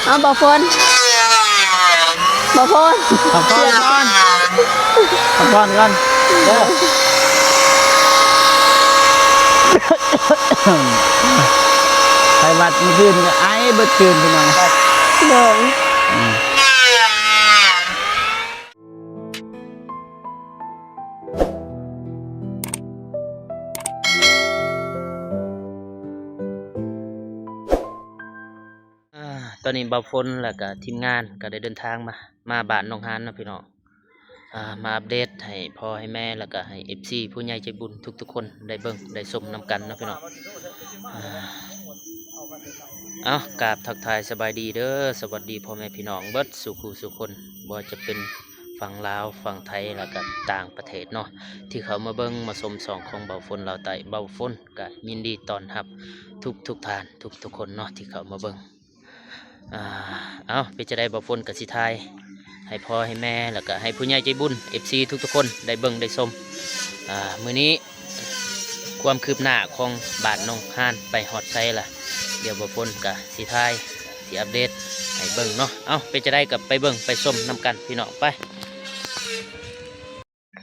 ເອົາ ບ່າວຝົນ ບ່າວຝົນ ພັກຜ່ອນກ່ອນ ພັກຜ່ອນກ່ອນເດີ. ໄຂ້ຫວັດມື້ຄືນກໍໄອເບິດຄືນ ພີ່ນ້ອງ. ໂດຍ. ອ່າ ຕອນນີ້ບ່າວຝົນ ແລ້ວກະທີມງານກໍໄດ້ເດີນທາງມາ ມາບ້ານໜອງຫານເນາະພີ່ນ້ອງ. ອ່າ ມາອັບເດດໃຫ້ພໍ່ໃຫ້ແມ່ ແລ້ວກະໃຫ້ເອັຟຊີຜູ້ໃຫຍ່ໃຈບຸນທຸກໆຄົນໄດ້ເບິ່ງໄດ້ຊົມນຳກັນເນາະພີ່ນ້ອງ. ອ່າ ເອົາ ກາບທັກທາຍສະບາຍດີເດີ ສະຫວັດດີພໍ່ແມ່ພີ່ນ້ອງເບິດສູ່ຄູ່ສູ່ຄົນ ບໍ່ວ່າຈະເປັນຝັ່ງລາວ ຝັ່ງໄທ ແລ້ວກະຕ່າງປະເທດເນາະ ທີ່ເຂົ້າມາເບິ່ງມາຊົມຊ່ອງຂອງບ່າວຝົນລາວໃຕ້. ບ່າວຝົນກະຍິນດີຕ້ອນຮັບທຸກໆທ່ານ ທຸກໆຄົນເນາະ ທີ່ເຂົ້າມາເບິ່ງ. ອ່າ ເອົາ ເປັນຈັ່ງໃດ ບ່າວຝົນກໍຊິຖ່າຍໃຫ້ພໍ່ໃຫ້ແມ່ ແລ້ວກໍໃຫ້ຜູ້ໃຫຍ່ໃຈບຸນ ເອັຟຊີທຸກໆຄົນໄດ້ເບິ່ງໄດ້ຊົມ. ອ່າ ມື້ນີ້ຄວາມຄືບໜ້າຂອງບ້ານໜອງຫານໄປຮອດໃສລະ ດຽວບ່າວຝົນກໍຊິຖ່າຍ ຊິອັບເດດໃຫ້ເບິ່ງເນາະ. ເອົາ ເປັນຈັ່ງໃດກໍໄປເບິ່ງໄປຊົມນຳກັນ ພີ່ນ້ອງ ໄປ.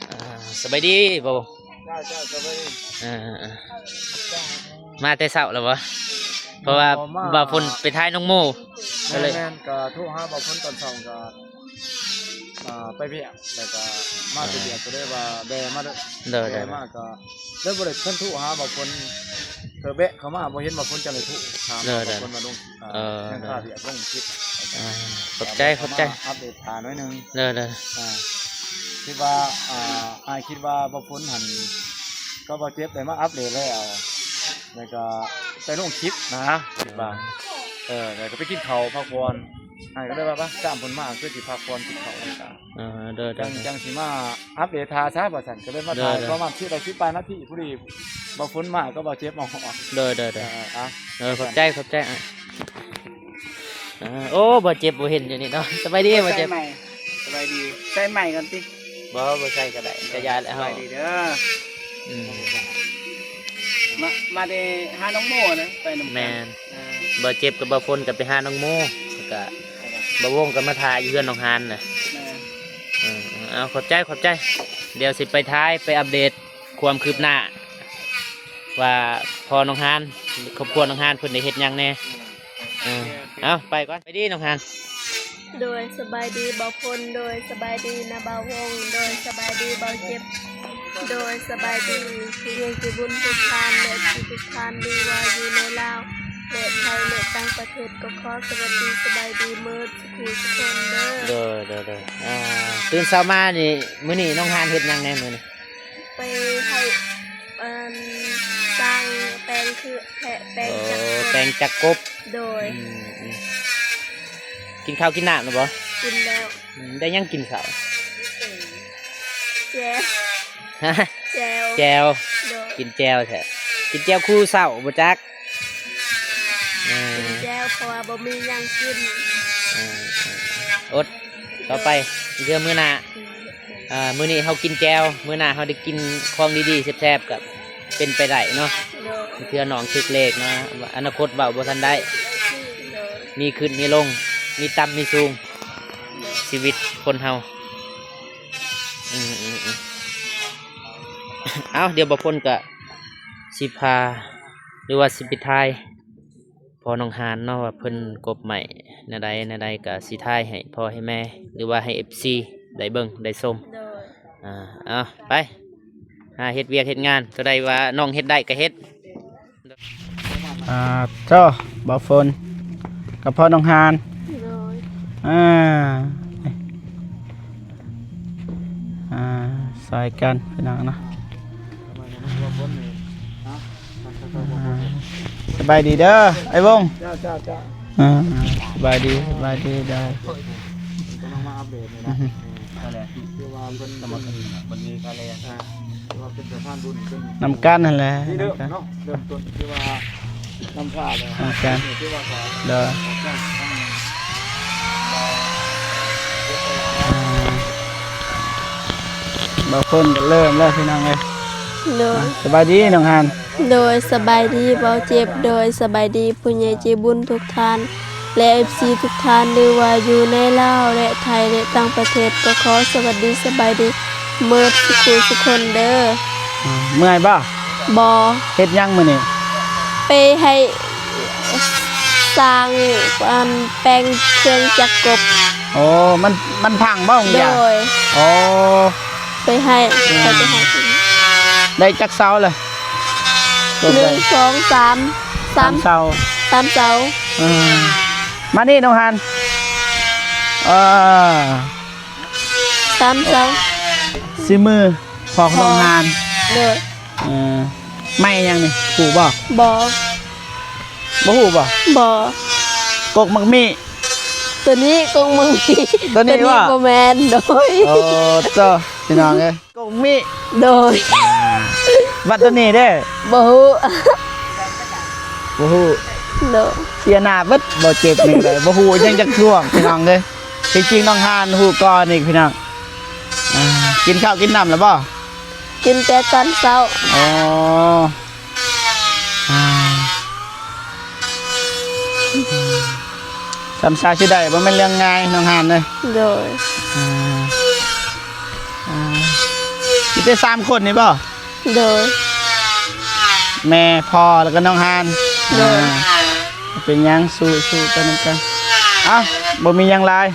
ອ່າ ສະບາຍດີບ່າວ. ເຈົ້າ ເຈົ້າ ສະບາຍດີ. ເອີ ເອີ ເອີ ມາແຕ່ເຊົ້າແລ້ວບໍ່? ເພາະວ່າ ບໍ່ ມາ ບ່າວຝົນໄປຖ່າຍນ້ອງໂມ ກໍເລີຍ ແມ່ນໆ ກໍໂທຫາບ່າວຝົນຕອນເຊົ້າກໍ ອ່າ ໄປວຽກ ແລ້ວກໍມາແຕ່ວຽກ ອ່າ ກໍເລີຍວ່າແວ່ມາເດີ. ໂດຍໆ ແວ່ມາກໍເລີຍບໍ່ໄດ້ທັນໂທຫາບ່າວຝົນ ເອີ ແວະເຂົ້າມາບໍ່ເຫັນບ່າວຝົນ ຈັ່ງໄດ້ໂທຖາມ ໂດຍໆ ບ່າວຝົນວ່າລົງ ອ່າ ເອີ ຍັງຄາວຽກລົງຄລິບ. ອ່າ ຂອບໃຈ ຂອບໃຈ ອັບເດດທ່າໜ້ອຍໜຶ່ງ. ເດີໆ ອ່າ ຄິດວ່າ ອ່າ ອ້າຍຄິດວ່າບ່າວຝົນຫັ້ນກັບບ່າວເຈັບໄດ້ມາອັບເດດແລ້ວ ແລ້ວກໍໄດ້ລົງຄລິບນະ ຄິດວ່າ ເອີ ແລ້ວກໍໄປກິນເຂົ້າພັກຜ່ອນ ອ້າຍກໍເລີຍວ່າ ໄປ ຕາມເພິ່ນມາ ຄືຊິພັກຜ່ອນກິນເຂົ້າແລ້ວກໍ ເອີ ໂດຍໆ ຈັ່ງ ຈັ່ງຊິມາອັບເດດທ່າຊະວ່າຊັ້ນ ກໍເລີຍມາຖ່າຍ ໂດຍໆ ປະມານສິບນາທີ ປາຍນາທີ ພໍດີບ່າວຝົນມາກັບບ່າວເຈັບມາຮອດ. ໂດຍໆ ເອີ ອ່າ ເອີ ຂອບໃຈ ຂອບໃຈອ້າຍ. ເອີ ໂອ້ ບ່າວເຈັບບໍ່ເຫັນຢູ່ນີ້ເນາະ. ສະບາຍດີບ່າວເຈັບ. ສະບາຍດີ ໃສ່ໄມກ່ອນຕິ. ບໍ່ ບໍ່ໃສ່ກໍໄດ້ ກະຢ່າແຫຼະ ສະບາຍດີເດີ. ອືມ ມາ ມາແຕ່ຫານ້ອງໂມນະ ໄປນຳກັນ. ແມ່ນ ອ່າ ບ່າວເຈັບກັບບ່າວຝົນກໍໄປຫານ້ອງໂມ ແລ້ວກະບ່າວວົງກໍມາຖ້າຢູ່ເຮືອນໜອງຫານນະ. ແມ່ນ ເອີ ເອົາ ຂອບໃຈ ຂອບໃຈ. ດຽວຊິໄປຖ່າຍ ໄປອັບເດດຄວາມຄືບໜ້າ ວ່າພໍ່ໜອງຫານ ຄອບຄົວໜອງຫານເພິ່ນໄດ້ເຮັດຫຍັງແດ່. ເອີ ເອົາ ໄປກ່ອນ ໄປດີນ້ອງຫານ. ໂດຍ ສະບາຍດີບ່າວຝົນ. ໂດຍ ສະບາຍດີນະບ່າວວົງ. ໂດຍ ສະບາຍດີບ່າວເຈັບ. ໂດຍ ສະບາຍດີຜູ້ໃຫຍ່ໃຈບຸນທຸກທ່ານ ແລະ ເອັຟຊີທຸກທ່ານ ຫຼືວ່າຢູ່ໃນລາວ ແລະ ໄທ ແລະ ຕ່າງປະເທດ ກໍຂໍສະຫວັດດີສະບາຍດີໝົດສູ່ຄູ່ສູ່ຄົນເດີ. ໂດຍ ໂດຍ ໂດຍ. ອ່າ ຕື່ນເຊົ້າມານີ້ ມື້ນີ້ນ້ອງຫານເຮັດຫຍັງແດ່ມື້ນີ້? ໄປໃຫ້ ອັນ ສ້າງແປງຄືແພະ ແປງຈັກກົບ. ໂອ້ ແປງຈັກກົບ. ໂດຍ. ອືມ ອືມ ກິນເຂົ້າກິນນ້ຳແລ້ວບໍ່? ກິນແລ້ວ. ອືມ ໄດ້ຫຍັງກິນເຂົ້າ? ແຈ່ວ. ຮະ? ແຈ່ວ. ແຈ່ວ. ໂດຍ. ກິນແຈ່ວແທ້ ກິນແຈ່ວຄູ່ເຊົ້າບໍ່ຈັກ. ເອີ ກິນແຈ່ວ ເພາະວ່າບໍ່ມີຫຍັງກິນ. ເອີ ເອີ ອົດ ຕໍ່ໄປ ເທື່ອມື້ໜ້າ. ອືມ ອ່າ ມື້ນີ້ເຮົາກິນແຈ່ວ ມື້ໜ້າເຮົາໄດ້ກິນຂອງດີໆ ແຊບໆ ກໍເປັນໄປໄດ້ເນາະ. ໂດຍ. ເທື່ອນ້ອງຖືກເລກເນາະ ອະນາຄົດເວົ້າບໍ່ທັນໄດ້. ໂດຍ. ມີຂຶ້ນມີລົງ ມີຕ່ຳມີສູງ ໂດຍ ຊີວິດຄົນເຮົາ. ອືມ ອືມ ອືມ ເອົາ ດຽວບ່າວຝົນກໍຊິພາ ຫຼືວ່າຊິໄປຖ່າຍ ພໍ່ນ້ອງຫານເນາະ ວ່າເພິ່ນກົບໄມ້ແນວໃດແນວໃດ ກະຊິຖ່າຍໃຫ້ພໍ່ໃຫ້ແມ່ ຫຼືວ່າໃຫ້ເອັຟຊີໄດ້ເບິ່ງໄດ້ຊົມ. ໂດຍ. ອ່າ ເອົາ ໄປຫາເຮັດວຽກເຮັດງານ ໂຕໃດວ່ານ້ອງເຮັດໄດ້ກະເຮັດ. ອ່າ ໂທ້ ບ່າວຝົນກັບພໍ່ນ້ອງຫານ. ໂດຍ. ອ່າ ອ່າ ຊ່ອຍກັນພີ່ນ້ອງເນາະ. ອ່າ ສະບາຍດີເດີອ້າຍວົງ. ເຈົ້າ ເຈົ້າ ເຈົ້າ. ອ່າ ສະບາຍດີ ສະບາຍດີເດີ. ກຳລັງມາອັບເດດນີ້ນະ. ອືຮຶ ນັ້ນແຫຼະ ຄືວ່າເພິ່ນ ເພິ່ນມີການແລ ອ່າ ຄືວ່າເປັນສະພານບຸນ ເປັນ ນຳກັນຫັ້ນແຫຼະ ນີ້ເລີ່ມເນາະ ເລີ່ມຕົ້ນ ຄືວ່າ ນຳພາແລ້ວ ນຳກັນ ຄືວ່າ ໂດຍ ອ່າ ບ່າວຝົນກໍເລີ່ມແລ້ວພີ່ນ້ອງເອີຍ. ໂດຍ. ສະບາຍດີນ້ອງຫານ. ໂດຍ ສະບາຍດີບ່າວເຈັບ. ໂດຍ ສະບາຍດີຜູ້ໃຫຍ່ໃຈບຸນທຸກທ່ານ. ແລະ ເອັຟຊີ ທຸກທ່ານ ຫຼືວ່າຢູ່ໃນລາວ ແລະ ໄທ ແລະ ຕ່າງປະເທດ ກໍຂໍສະຫວັດດີສະບາຍດີເໝິດສູ່ຜູ້ສູ່ຄົນເດີ. ເມື່ອຍບໍ່? ບໍ່. ເຮັດຫຍັງມື້ນີ້? ໄປໃຫ້ຊ່າງ ອັນ ແປງເຄື່ອງຈັກກົບ. ໂອ້ ມັນ ມັນພັງບໍ່? ໂດຍ. ໂອ້ ໄປໃຫ້ ໄປໃຫ້ ໄດ້ຈັກເສົາລະ? ໜຶ່ງ ສອງ ສາມ ສາມເສົາ ສາມເສົາ. ເອີ ມານີ້ນ້ອງຫານ ເອີ ສາມເສົາ ຊິມືຂອງນ້ອງຫານ. ໂດຍ. ເອີ ໄມ້ຫຍັງນີ້ ຮູ້ບໍ່? ບໍ່. ບໍ່ຮູ້ບໍ່? ບໍ່. ກົກໝາກມີ້ ໂຕນີ້ກົກໝາກມີ້ ໂຕນີ້ບໍ່ແມ່ນ. ໂດຍ. ໂອ້ ໂຕ ພີ່ນ້ອງເອີຍ ກົກໝາກມີ້. ໂດຍ. ບັດໂຕນີ້ເດ້? ບໍ່ຮູ້ ບໍ່ຮູ້. ໂດຍ. ເສຍໜ້າເບິດ ບໍ່ເຈັບນີ້ກໍໄດ້ ບໍ່ຮູ້ຫຍັງຈັກຊ່ວງ ພີ່ນ້ອງເອີຍ. ທີ່ຈິງນ້ອງຫານຮູ້ກ່ອນອີກ ພີ່ນ້ອງ. ອ່າ ກິນເຂົ້າກິນນ້ຳແລ້ວບໍ່? ກິນແຕ່ຕອນເຊົ້າ. ອໍ ອ່າ ຊ່ຳຊາຊິໄດ້ ບໍ່ແມ່ນເລື່ອງງ່າຍ ນ້ອງຫານເອີຍ. ໂດຍ. ອ່າ ອ່າ ມີແຕ່ສາມຄົນນີ້ບໍ່? ໂດຍ. ແມ່ ພໍ່ ແລ້ວກໍນ້ອງຫານ. ໂດຍ. ອ່າ ເປັນຫຍັງ ສູ້ໆໄປນຳກັນ. ເອົ້າ ບໍ່ມີຫຍັງຫຼາຍ.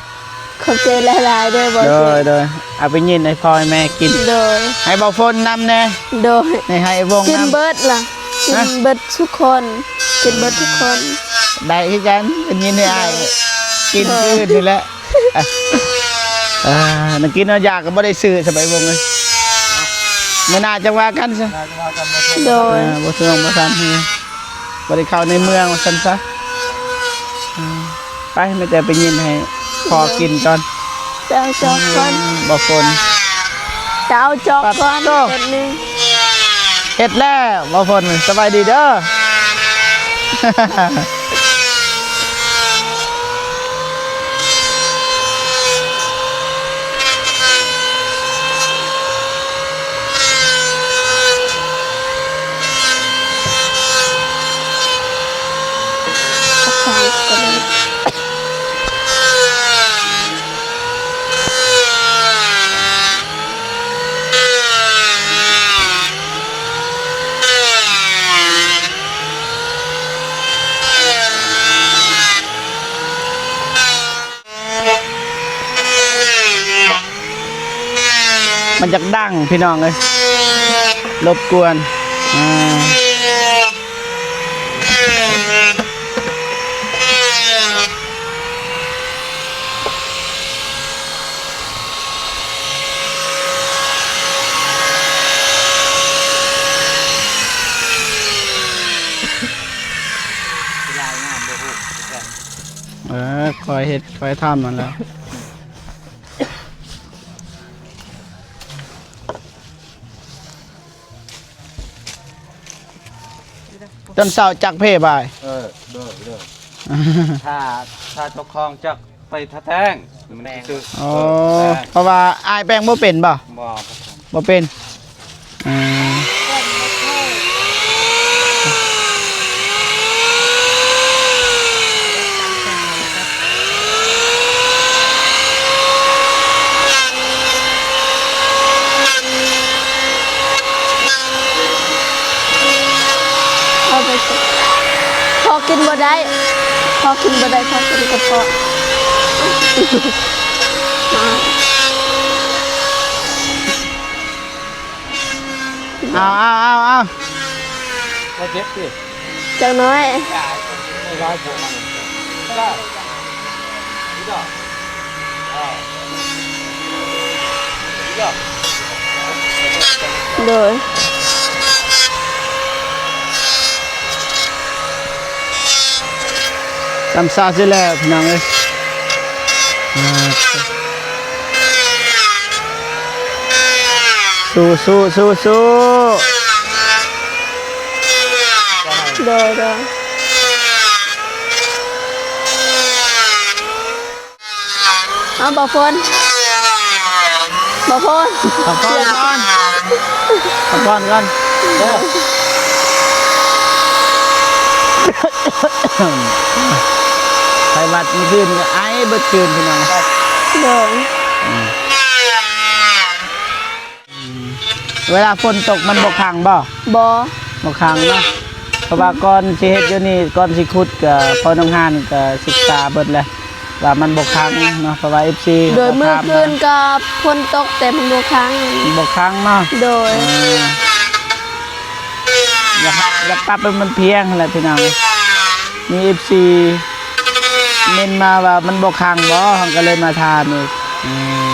ຂອບໃຈຫຼາຍໆເດີ ບໍ່ ໂດຍ ໂດຍ. ເອົາໄປຍິນໃຫ້ພໍ່ໃຫ້ແມ່ກິນ. ໂດຍ. ໃຫ້ບໍ່ຝົນນຳແດ່. ໂດຍ. ໃຫ້ ໃຫ້ວົງນຳ. ກິນເບິດລະ ກິນເບິດທຸກຄົນ ກິນເບິດທຸກຄົນ. ໄດ້ຄືກັນ ໄປຍິນໃຫ້ອ້າຍກິນຄືນນີ້ແຫຼະ. ເອີ ນັກກິນເອົາຢາກໍບໍ່ໄດ້ຊື້ ສະບາຍວົງເອີຍ. ມື້ໜ້າຈັ່ງວ່າກັນຊະ. ໂດຍ. ເອີ ບໍ່ເຊື່ອບໍ່ທັນ ບໍ່ໄດ້ເຂົ້າໃນເມືອງວ່າຊັ້ນຊະ. ອ່າ ໄປ ມີແຕ່ໄປຍິນໃຫ້ພໍ່ກິນກ່ອນ. ໄປເອົາຈອກກ່ອນ. ອືມ ບໍ່ຝົນ ໄປເອົາຈອກກ່ອນ. ເຮັດແລ້ວບໍ່ຝົນ. ສະບາຍດີເດີ. ມັນຢາກດັງພີ່ນ້ອງເອີຍ ລົບກວນ. ອ່າ ເອີ ຄ່ອຍເຮັດຄ່ອຍທຳນັ້ນແຫຼະ. ຕອນເຊົ້າຈັກເພບາຍ. ເອີ ໂດຍ ໂດຍ. ຖ້າ ຖ້າເຈົ້າຂອງຈັກໄປທາແປ້ງ ມັນຊິ ອໍ ເອີ ເພາະວ່າອ້າຍແປ້ງບໍ່ເປັນບໍ່? ບໍ່ ບໍ່ເປັນ. ອ່າ ເອົາໄປ ພໍ່ກິນບໍ່ໄດ້ ພໍ່ກິນບໍ່ໄດ້ ພໍ່ກິນກະເພາະ. ເອົາ ເອົາ ເອົາ ເອົາ ບໍ່ເຈັບຕິ ຈັກໜ້ອຍ. ໂດຍ. ຕຳຊາຊິແລ້ວພີ່ນ້ອງເອີຍ. ອ່າ ສູ້ໆ ສູ້ໆ. ໂດຍ ໂດຍ. ເອົາ ບໍ່ຝົນ ບໍ່ຝົນ ພັກຜ່ອນກ່ອນ ພັກຜ່ອນກ່ອນເດີ. ໄປໄວ ມື້ຄືນກໍໄອເບິດຄືນ ພີ່ນ້ອງ. ໂດຍ. ອືມ ເວລາຝົນຕົກມັນບໍ່ຄັງບໍ່? ບໍ່ ບໍ່ຄັງເນາະ. ເພາະວ່າກ່ອນຊິເຮັດຢູ່ນີ້ ກ່ອນຊິຂຸດ ກໍພໍ່ນ້ອງຫານກໍສຶກສາເບິດແລ້ວ ວ່າມັນບໍ່ຄັງເນາະ. ເພາະວ່າເອັຟຊີ ໂດຍ ມື້ຄືນກໍຝົນຕົກ ແຕ່ມັນບໍ່ຄັງ ບໍ່ຄັງເນາະ. ໂດຍ. ເອີ ຢາກ ຢາກປັບໃຫ້ມັນພຽງຫັ້ນແຫຼະ ພີ່ນ້ອງ. ມີເອັຟຊີເມັ້ນມາວ່າມັນບໍ່ຄັງບໍ່ ເຮົາກໍເລີຍມາຖາມອີກ. ອືມ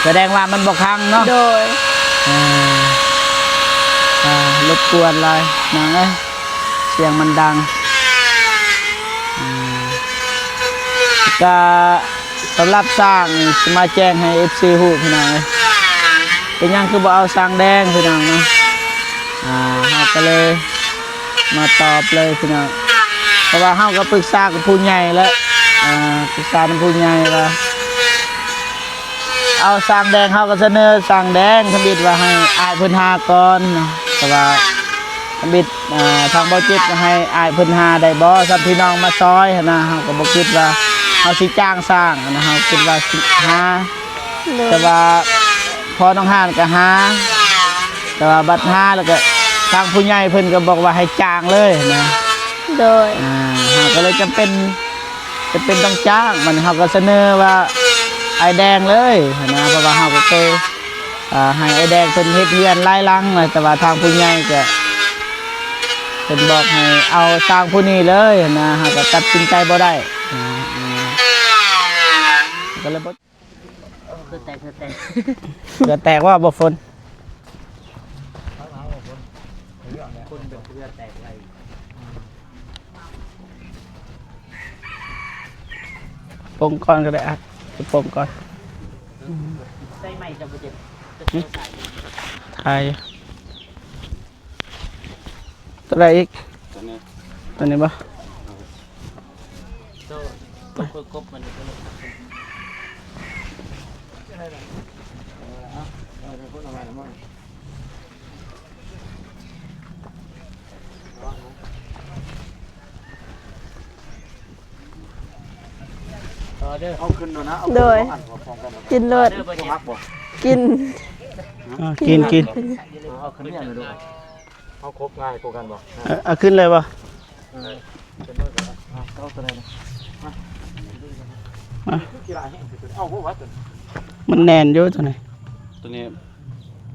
ສະແດງວ່າມັນບໍ່ຄັງເນາະ. ໂດຍ. ເອີ ອ່າ ລົບກວນຫຼາຍນາງເອີຍ ສຽງມັນດັງ. ອືມ ກະ ສຳລັບຊ່າງນີ້ ຊິມາແຈ້ງໃຫ້ເອັຟຊີຮູ້ ພີ່ນ້ອງເອີຍ. ເປັນຫຍັງຄືບໍ່ເອົາຊ່າງແດງ ພີ່ນ້ອງເນາະ? ອ່າ ເຮົາກໍເລີຍມາຕອບເລີຍ ພີ່ນ້ອງ. ເພາະວ່າເຮົາກໍປຶກສາກັບຜູ້ໃຫຍ່ແລ້ວ ອ່າ ປຶກສານຳຜູ້ໃຫຍ່ວ່າ ເອົາຊ່າງແດງ ເຮົາກໍສະເໜີຊ່າງແດງ ທຳອິດວ່າໃຫ້ອ້າຍເພິ່ນຫາກ່ອນເນາະ. ແຕ່ວ່າທຳອິດ ອ່າ ທາງບໍ່ຈິດກໍໃຫ້ອ້າຍເພິ່ນຫາໄດ້ບໍ່ ສ່ຳພີ່ນ້ອງມາຊ່ອຍຫັ້ນນະ. ເຮົາກໍບໍ່ຄິດວ່າເຮົາຊິຈ້າງຊ່າງຫັ້ນນະ ເຮົາຄິດວ່າຊິຫາ. ໂດຍ. ແຕ່ວ່າພໍ່ນ້ອງຫານກໍຫາ ແຕ່ວ່າບັດຫາແລ້ວກໍທາງຜູ້ໃຫຍ່ເພິ່ນກໍບອກວ່າໃຫ້ຈ້າງເລີຍຫັ້ນນະ. ໂດຍ. ອ່າ ເຮົາກໍເລີຍຈຳເປັນ ຈຳເປັນຕ້ອງຈ້າງ. ບັດນີ້ເຮົາກໍສະເໜີວ່າອ້າຍແດງເລີຍຫັ້ນນະ ເພາະວ່າເຮົາກໍເຄີຍ ອ່າ ໃຫ້ອ້າຍແດງເພິ່ນເຮັດເຮືອນຫຼາຍຫຼັງແລ້ວ ແຕ່ວ່າທາງຜູ້ໃຫຍ່ກໍເພິ່ນບອກໃຫ້ເອົາຊ່າງຜູ້ນີ້ເລີຍຫັ້ນນະ ເຮົາກໍຕັດສິນໃຈບໍ່ໄດ້. ອ່າ ກໍເລີຍບໍ່ ເອີ ເຄືອແຕກ ເຄືອແຕກ ເຄືອແຕກວ່າບໍ່ຝົນ ຄົນເປັນເຄືອແຕກໄວ. ປົງກ່ອນກໍໄດ້ ອັດ ປົງກ່ອນ. ໃສ່ໄມ້ຈະບໍ່ເຈັບ ຖ່າຍຢູ່. ຕົວໃດອີກ? ຕົວນີ້ ຕົວນີ້ບໍ່? ໂຕ ໂຕເພື່ອກົບມັນນີ້ ເອົາເດີ ເອົາຂຶ້ນໂລດນະ ເອົາ ໂດຍ ຂຶ້ນ ເອົາອັນ ກິນໂລດ ບໍ່ຮັກບໍ່? ກິນ ອ່າ ກິນ ກິນ ກິນ ເອົາຂຶ້ນເມຍໂລດ. ເຮົາຄົບງ່າຍກວ່າກັນບໍ່? ເອີ ເອົາຂຶ້ນເລີຍບໍ່? ເອີ ເອົາຕົວໃດນະ? ມາ ມາ ຄືຂີ້ຮ້າຍແຮງ ເອົາບໍ່ວະຕົວນີ້? ມັນແໜ້ນຢູ່ຕົວນີ້ ຕົວນີ້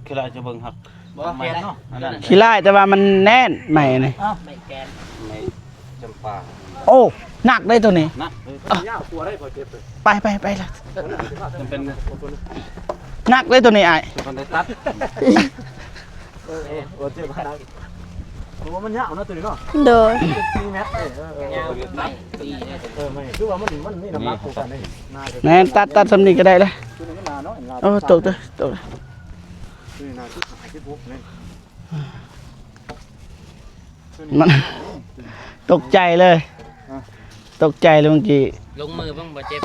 ຂີ້ຮ້າຍຈະເບິ່ງຮັກ ບໍ່ແກນເນາະ ອັນນັ້ນ ຂີ້ຮ້າຍແຕ່ວ່າມັນແໜ້ນ ໄມ້ນີ້ ໄມ້ແກນ ໄມ້ຈຳປາ. ໂອ້ ໜັກເດ້ຕົວນີ້ ໜັກເດ້ ຍາວກວ່າໄດ້ ຂ້ອຍເຈັບເລີຍ ໄປ ໄປ ໄປລະ ມັນເປັນ ໜັກເດ້ຕົວນີ້ອ້າຍ ມັນໄດ້ຕັດ. ເອີ ເອີ ເອີ ເຈັບຂະໜາດ ໂອ້ ມັນຍາວເນາະຕົວນີ້ເນາະ ໂດຍ ເປັນສີ່ແມັດເດ້ ເອີ ເອີ ຍາວໄມ້ຕີເດ້ ເອີ ໄມ້ ຄືວ່າມັນ ມັນມີນ້ຳໜັກກວ່າກັນເດ້ ແມ່ນ ຕັດ ຕັດສ່ຳນີ້ກໍໄດ້ລະ ຕົວນີ້ມັນໜາເນາະ ໂອ້ ຕົກເດີ ຕົກເດີ ຕົວນີ້ໜາ ສິບຫ້າ ສິບຫົກນີ້ ມັນ ຕົກໃຈເລີຍ ຕົກໃຈເລີຍເມື່ອກີ້ ລົງມືເບິ່ງບໍ່ເຈັບ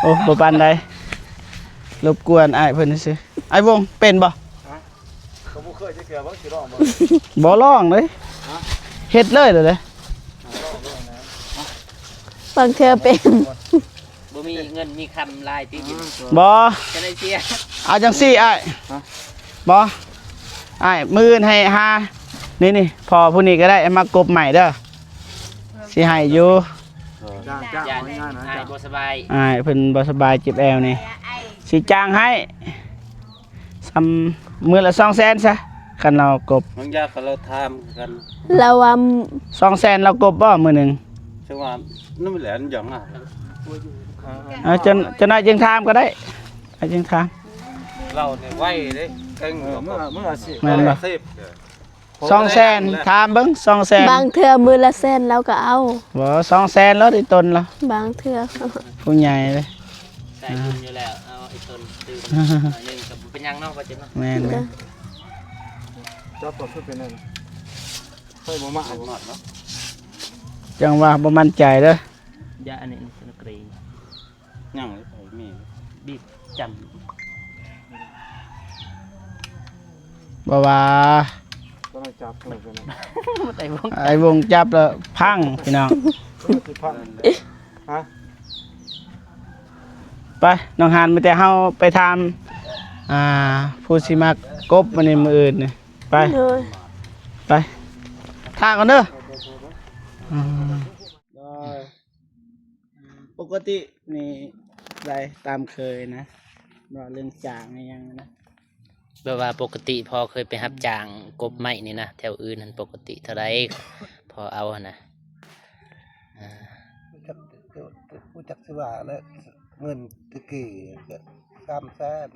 ໂອ້ ບໍ່ປານໃດ ລົບກວນອ້າຍເພິ່ນຊື່ໆ. ອ້າຍວົງ ເປັນບໍ່? ກໍບໍ່ເຄີຍຈັກເທື່ອ ບໍ່ຊິລອງເບິ່ງ ບໍ່ລອງເດ້ ຮະ ເຮັດເລີຍເດ້ ບາງເທື່ອເປັນ ບໍ່ມີເງິນມີຄຳຫຼາຍຕິ ບໍ່ ຈະໄດ້ເສຍ ເອົາຈັ່ງຊີ້ອ້າຍ ຮະ ບໍ່ ອ້າຍ ມື້ອື່ນໃຫ້ຫາ ນີ້ໆ ພໍ່ຜູ້ນີ້ກໍໄດ້ ໃຫ້ມາກົບໃໝ່ເດີ ຊິໃຫ້ຢູ່ ຈ້າງ ຈ້າງ ຈ້າງ ເອົາງ່າຍໆນະ ອ້າຍບໍ່ສະບາຍ ອ້າຍເພິ່ນບໍ່ສະບາຍ ເຈັບແອວນີ້ ຊິຈ້າງໃຫ້ ສ່ຳມື້ລະສອງແສນຊະ ຄັນລາວກົບ ບາງຢ່າງກໍລາວຖາມຄືກັນ ລາວວ່າ ສອງແສນລາວກົບບໍ່ມື້ໜຶ່ງ? ຈັ່ງວ່ານັ້ນແຫຼະ ມັນຫຍັງນະ ເອີ ເຈົ້າ ເຈົ້ານາຍຈຶ່ງຖາມກໍໄດ້ ອ້າຍຈຶ່ງຖາມ ລາວນີ້ໄວເດ້ ເກັ່ງ ເອີ ມືອ ມືອາຊີບ ແມ່ນບໍ່? ສອງແສນ ຖາມເບິ່ງ ສອງແສນ ບາງເທື່ອມື້ລະແສນລາວກໍເອົາ ບໍ່ ສອງແສນລະໄອ້ຕົນລະ ບາງເທື່ອ ຜູ້ໃຫຍ່ເດ້ ໃສ່ບຸນຢູ່ແລ້ວ ເອົາໄອ້ຕົນຕື່ມໜ້ອຍໜຶ່ງກໍບໍ່ເປັນຫຍັງເນາະ ບໍ່ເຈັບເນາະ ແມ່ນໆ ຈັບຕົວຄືເປັນແນວນັ້ນ ເຄີຍບໍ່ມາບໍ່ ຈັ່ງວ່າບໍ່ໝັ້ນໃຈເດີ ຢາອັນນີ້ ນີ້ ສະໜຸກກຣີ ຍັງເລີຍ ມີ ບີບຈ້ຳ ບໍ່ວ່າ ຕອນນັ້ນ ຈັບເລີຍ ໄອ້ວົງ ໄອ້ວົງຈັບແລ້ວພັງພີ່ນ້ອງ ຊິພັງ ຮະ ໄປ ນ້ອງຫານ ມີແຕ່ເຮົາໄປຖາມ ອ່າ ຜູ້ຊິມາກົບມື້ນີ້ ມື້ອື່ນນີ້ ໄປ ໂດຍ ໄປ ຖ້າກ່ອນເດີ ອືມ ປົກກະຕິນີ້ໄດ້ຕາມເຄີຍນະ ເວົ້າເລື່ອງຈ້າງອີ່ຫຍັງນະ ແບບວ່າປົກກະຕິພໍ່ເຄີຍໄປຮັບຈ້າງກົບໄມ້ນີ້ນະ ແຖວອື່ນຫັ້ນປົກກະຕິເທົ່າໃດ ພໍເອົາຫັ້ນນະ ອ່າ ບໍ່ຈັກ ບໍ່ຈັກຊິວ່າແຫຼະ ເງິນແຕ່ກີ້ກະສາມແສນ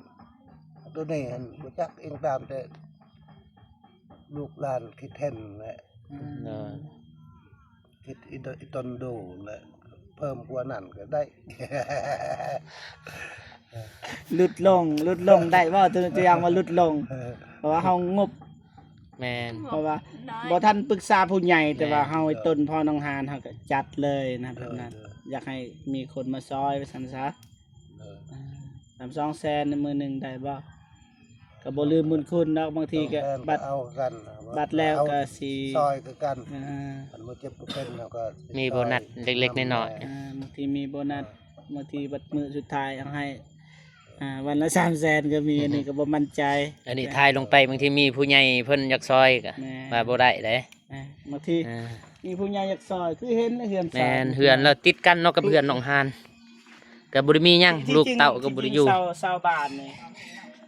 ໂຕນີ້ຫັ້ນບໍ່ຈັກ ອີງຕາມແຕ່ລູກຫຼານຄິດເຫັນແຫຼະ ອືມ ໂດຍ ຄິດອີ່ຕົນ ອີ່ຕົນດູແຫຼະ ເພີ່ມກວ່ານັ້ນກໍໄດ້ ຫຼຸດລົງ ຫຼຸດລົງໄດ້ບໍ່? ຕົວ ຕົວຢ່າງວ່າຫຼຸດລົງ ເອີ ເພາະວ່າເຮົາງົບ ແມ່ນ ເພາະວ່າບໍ່ທັນປຶກສາຜູ້ໃຫຍ່ ແຕ່ວ່າເຮົາ ເອີ ຕົ້ນພໍ່ນ້ອງຫານ ເຮົາກໍຈັດເລີຍນະ ແບບນັ້ນ ເອີ ຢາກໃຫ້ມີຄົນມາຊ່ອຍວ່າຊັ້ນຊະ ເອີ ອ່າ ສາມສອງແສນໃນມື້ໜຶ່ງໄດ້ບໍ່? ກໍບໍ່ລືມບຸນຄຸນດອກ ບາງທີກໍບັດ ເອົາກັນ ບັດແລ້ວກໍຊິຊ່ອຍຄືກັນ ອ່າ ຄັນບໍ່ເຈັບບໍ່ເປັນເຮົາກໍມີໂບນັດເລັກໆນ້ອຍໆ ອ່າ ບາງທີມີໂບນັດ ບາງທີບັດມື້ສຸດທ້າຍເອົາໃຫ້ ອ່າ ວັນລະສາມແສນກໍມີ ອັນນີ້ກໍບໍ່ໝັ້ນໃຈ ອັນນີ້ຖ່າຍລົງໄປ ບາງທີມີຜູ້ໃຫຍ່ເພິ່ນຢາກຊ່ອຍກໍ ແມ່ນ ວ່າບໍ່ໄດ້ເດ້ ອ່າ ບາງທີ ອ່າ ມີຜູ້ໃຫຍ່ຢາກຊ່ອຍ ຄືເຫັນເຮືອນຊານ ແມ່ນ ເຮືອນລາວຕິດກັນເນາະກັບເຮືອນນ້ອງຫານ ກໍບໍ່ໄດ້ມີຫຍັງ ທີ່ ທີ່ ລູກເຕົ້າກໍບໍ່ໄດ້ຢູ່ ທີ່ຈິງ ເຊົາ ເຊົາບ້ານນີ້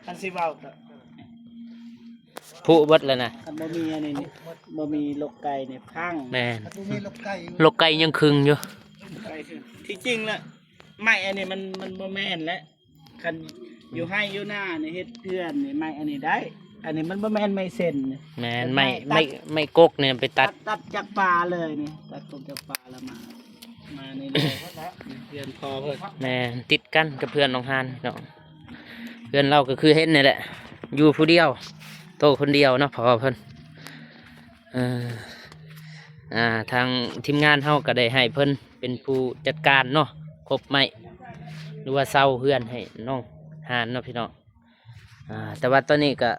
ຄັນຊິເວົ້າກໍຜຸເບິດແລ້ວນະ ຄັນບໍ່ມີອັນນີ້ນີ້ ບໍ່ມີລົກໄກ່ນີ້ພັງ ແມ່ນ ບໍ່ມີລົກໄກ່ ລົກໄກ່ຍັງຄຶງຢູ່ ໄກ່ຄຶງ ທີ່ຈິງລະ ໄມ້ອັນນີ້ມັນ ມັນບໍ່ແມ່ນແຫຼະ ຄັນຢູ່ໄຮ່ຢູ່ນານີ້ເຮັດເຮືອນນີ້ ໄມ້ອັນນີ້ໄດ້ ອັນນີ້ມັນບໍ່ແມ່ນໄມ້ເສັ້ນນີ້ ແມ່ນ ໄມ້ ໄມ້ ໄມ້ກົກນີ້ໄປຕັດ ຕັດ ຕັດຈາກປ່າເລີຍນີ້ ຕັດກົກຈາກປ່າແລ້ວມາ ມານີ້ເລີຍ ເຮືອນພໍ່ເພິ່ນ ແມ່ນ ຕິດກັນກັບເຮືອນນ້ອງຫານພີ່ນ້ອງ ເຮືອນລາວກໍຄືເຫັນນີ້ແຫຼະ ຢູ່ຜູ້ດຽວ ໂຕຄົນດຽວເນາະ ພໍ່ເພິ່ນ ເອີ ອ່າ ທາງທີມງານເຮົາກໍໄດ້ໃຫ້ເພິ່ນເປັນຜູ້ຈັດການເນາະ ກົບໄມ້ ຫຼືວ່າເຊົາເຮືອນໃຫ້ນ້ອງຫານເນາະພີ່ນ້ອງ ອ່າ ແຕ່ວ່າຕອນນີ້ກໍ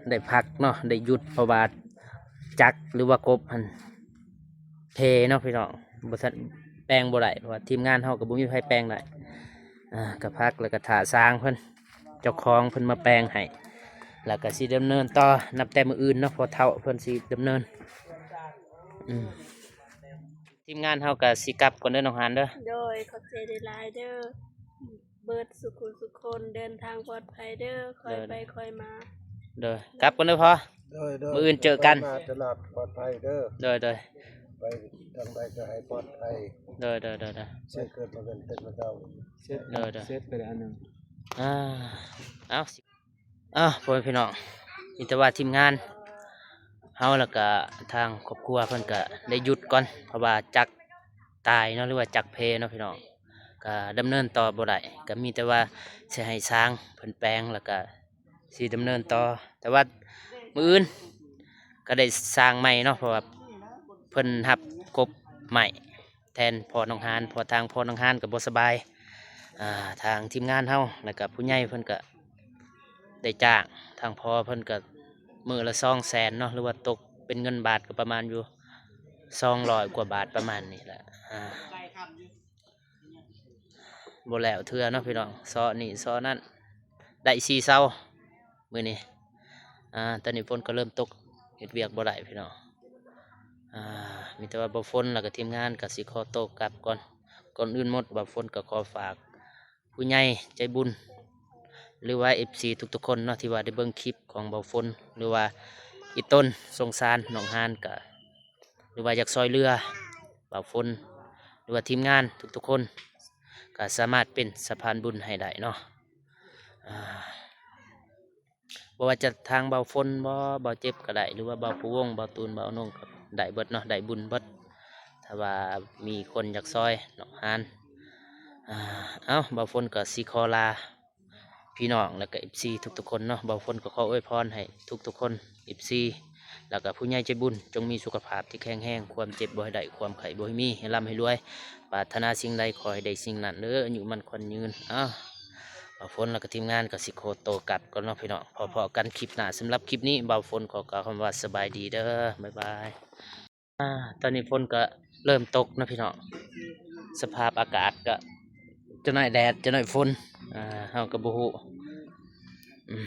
ໄດ້ພັກເນາະ ໄດ້ຢຸດ ເພາະວ່າຈັກ ຫຼືວ່າກົບຫັ້ນເພເນາະພີ່ນ້ອງ ບໍ່ທັນແປງບໍ່ໄດ້ ເພາະວ່າທີມງານເຮົາກໍບໍ່ມີໃຜແປງໄດ້ ອ່າ ກໍພັກ ແລ້ວກໍຖ້າຊ່າງເພິ່ນ ເຈົ້າຂອງເພິ່ນມາແປງໃຫ້ ແລ້ວກໍຊິດຳເນີນຕໍ່ ນັບແຕ່ມື້ອື່ນເນາະ ພໍ່ເຖົ້າເພິ່ນຊິດຳເນີນ ອືມ ທີມງານເຮົາກໍຊິກັບກ່ອນເດີນ້ອງຫານເດີ ໂດຍ ຂອບໃຈຫຼາຍໆເດີ ເບິດສຸຂຸສຸຄົນ ເດີນທາງປອດໄພເດີ ຄ່ອຍໄປຄ່ອຍມາ ໂດຍ ກັບກ່ອນເດີພໍ່ ໂດຍໆ ມື້ອື່ນເຈີກັນ ໄປມາຕະຫຼອດປອດໄພເດີ ໂດຍໆ ໄປທາງໃດກໍໃຫ້ປອດໄພ ໂດຍໆໆໆ ໄປເກີດມາເປັນ ເປັນມາເຈົ້າ ເຊັດ ໂດຍໆ ເຊັດໄປແລ້ວອັນໜຶ່ງ ອ່າ ເອົາ ເອົາ ພໍ່ແມ່ພີ່ນ້ອງ ມີແຕ່ວ່າທີມງານເຮົາ ແລ້ວກະທາງຄອບຄົວເພິ່ນກະໄດ້ຢຸດກ່ອນ ເພາະວ່າຈັກຕາຍເນາະ ຫຼືວ່າຈັກເພເນາະພີ່ນ້ອງ ກະດຳເນີນຕໍ່ບໍ່ໄດ້ ກະມີແຕ່ວ່າຊິໃຫ້ຊ່າງເພິ່ນແປງ ແລ້ວກະຊິດຳເນີນຕໍ່ ແຕ່ວ່າມື້ອື່ນກະໄດ້ຊ່າງໃໝ່ເນາະ ເພາະວ່າເພິ່ນຮັບກົບໃໝ່ ແທນພໍ່ນ້ອງຫານ ເພາະທາງພໍ່ນ້ອງຫານກໍບໍ່ສະບາຍ ອ່າ ທາງທີມງານເຮົາ ແລ້ວກໍຜູ້ໃຫຍ່ເພິ່ນກໍໄດ້ຈ້າງ ທາງພໍ່ເພິ່ນກໍມື້ລະສອງແສນເນາະ ຫຼືວ່າຕົກເປັນເງິນບາດກໍປະມານຢູ່ສອງຮ້ອຍກວ່າບາດ ປະມານນີ້ແຫຼະ ອ່າ ບໍ່ແລ້ວເທື່ອເນາະພີ່ນ້ອງ ເຊາະນີ້ເຊາະນັ້ນ ໄດ້ສີ່ເຊົາມື້ນີ້ ອ່າ ຕອນນີ້ຝົນກໍເລີ່ມຕົກ ເຮັດວຽກບໍ່ໄດ້ພີ່ນ້ອງ ອ່າ ມີແຕ່ວ່າບ່າວຝົນ ແລ້ວກໍທີມງານກໍຊິຂໍໂຕກັບກ່ອນ ກ່ອນອື່ນໝົດ ບ່າວຝົນກໍຂໍຝາກຜູ້ໃຫຍ່ໃຈບຸນ ຫຼືວ່າເອັຟຊີທຸກໆຄົນເນາະ ທີ່ວ່າໄດ້ເບິ່ງຄລິບຂອງບ່າວຝົນ ຫຼືວ່າອີ່ຕົນສົງສານນ້ອງຫານ ກໍ ຫຼືວ່າຢາກຊ່ອຍເຫຼືອບ່າວຝົນ ຫຼືວ່າທີມງານທຸກໆຄົນ ກໍສາມາດເປັນສະພານບຸນໃຫ້ໄດ້ເນາະ ອ່າ ບໍ່ວ່າຈະທາງບ່າວຝົນບໍ ບ່າວເຈັບກໍໄດ້ ຫຼືວ່າບ່າວພູວົງ ບ່າວຕູນ ບ່າວນົງ ກໍໄດ້ເບິດເນາະ ໄດ້ບຸນເບິດ ຖ້າວ່າມີຄົນຢາກຊ່ອຍນ້ອງຫານ ອ່າ ເອົ້າ ບ່າວຝົນກໍຊິຂໍລາ ພີ່ນ້ອງ ແລ້ວກໍເອັຟຊີທຸກໆຄົນເນາະ ບ່າວຝົນກໍຂໍອວຍພອນໃຫ້ທຸກໆຄົນ ເອັຟຊີ ແລ້ວກໍຜູ້ໃຫຍ່ໃຈບຸນ ຈົ່ງມີສຸຂະພາບທີ່ແຂງແຮງ ຄວາມເຈັບບໍ່ໃຫ້ໄດ້ ຄວາມໄຂ້ບໍ່ໃຫ້ມີ ໃຫ້ລ່ຳໃຫ້ລວຍ ປາດຖະໜາສິ່ງໃດຂໍໃຫ້ໄດ້ສິ່ງນັ້ນເດີ ອາຍຸໝັ້ນຂວັນຍືນ ເອົ້າ ບ່າວຝົນ ແລ້ວກໍທີມງານກໍຊິຂໍໂຕກັບກ່ອນເນາະພີ່ນ້ອງ. ພໍ້ໆກັນຄລິບໜ້າ. ສຳລັບຄລິບນີ້ ບ່າວຝົນຂໍກ່າວຄຳວ່າສະບາຍດີເດີ. ບາຍບາຍ. ອາ ຕອນນີ້ຝົນກໍເລີ່ມຕົກເນາະພີ່ນ້ອງ. ສະພາບອາກາດກໍຈັກໜ້ອຍແດດ ຈັກໜ້ອຍຝົນ ອາ ເຮົາກໍບໍ່ຮູ້. ອືມ